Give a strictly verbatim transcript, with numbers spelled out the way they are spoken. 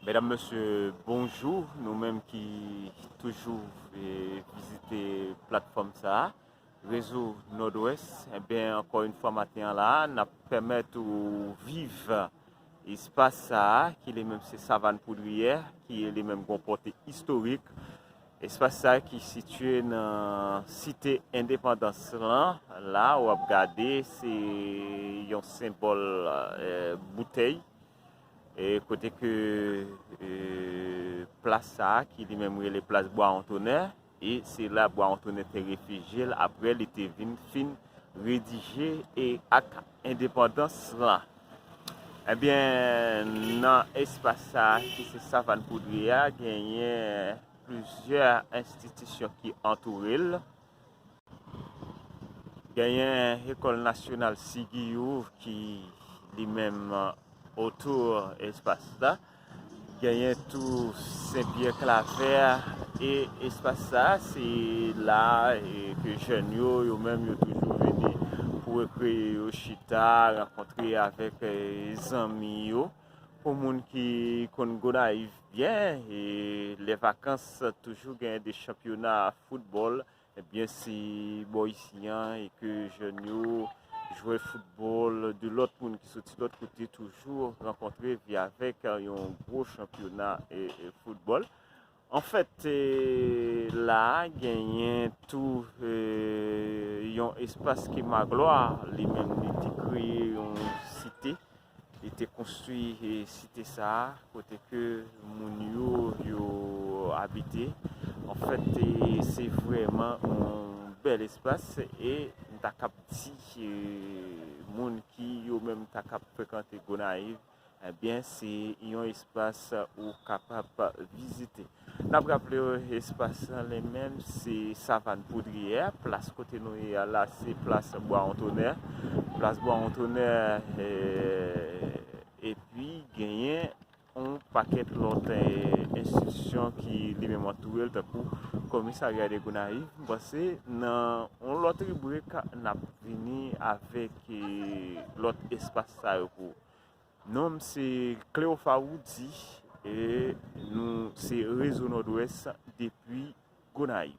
Medam, mesye, bonjou. Nou menm ki toujou eh, vizite platfòm sa a, Rezo Nòdwès, ebyen, ankò yon fwa maten an la, n ap pèmèt ou viv espas sa a, ki li menm se Savann Poudriyè, ki li menm gon pòte istorik. Espas sa a ki sitiye nan Site Endepandans lan, la w ap gade, se yon senbòl eh, boutèy, e kote ke eh, plas sa a, ki li menm rele plas Bwa Ontonè, e se la Bwa Ontonè te refijye l apre li te vin fin redije e ak endepandans lan. Ebyen, nan espas sa a, ki se Savann Poudriyè a, genyen plizyè enstitisyon ki antoure l. Genyen Ekòl Nasyonal Siguiyou ki li menm otou espas la. Genyen tou Senpyè Klavè e espas sa a, se la eh, ke jèn yo, yo menm yo toujou vini pou rekreye yo, chita, rankontre avèk eh, zanmi yo. Pou moun ki konn Gonayiv byen, eh, lè vakans toujou genyen de chanpyona foutbòl. Ebyen, se bò isi an e ke jèn yo, jwè foutbòl, de lòt moun ki soti lòt kote toujou rankontre vin avèk yon gwo chanpyona eh, eh, foutbòl. Anfèt, eh, la a genyen tou eh, yon espas ke Maglwa li menm li te kreye yon site. Li te konstwi eh, site sa a, kote ke moun yo, yo abite. Anfèt, eh, se vrèman yon bèl espas e m ta kab di eh, moun ki yo menm ta kab frekante Gonayiv, ebyen, se yon espas ou kapab vizite. N ap raple w, espas lan li menm se Savann Poudriyè. Plas kote nou ye a la, se plas Bwa Ontonè. Plas Bwa Ontonè, eh, epi genyen yon pakèt lòt eh, enstitisyon ki li menm antoure l, tankou Komisarya de Gonayiv. M panse nan yon lòt ribrik, n ap vini avèk eh, lòt espas sa yo pou ou. Non m se Cléopha Roudy e nou se Rezo Nòdwès depi Gonayiv.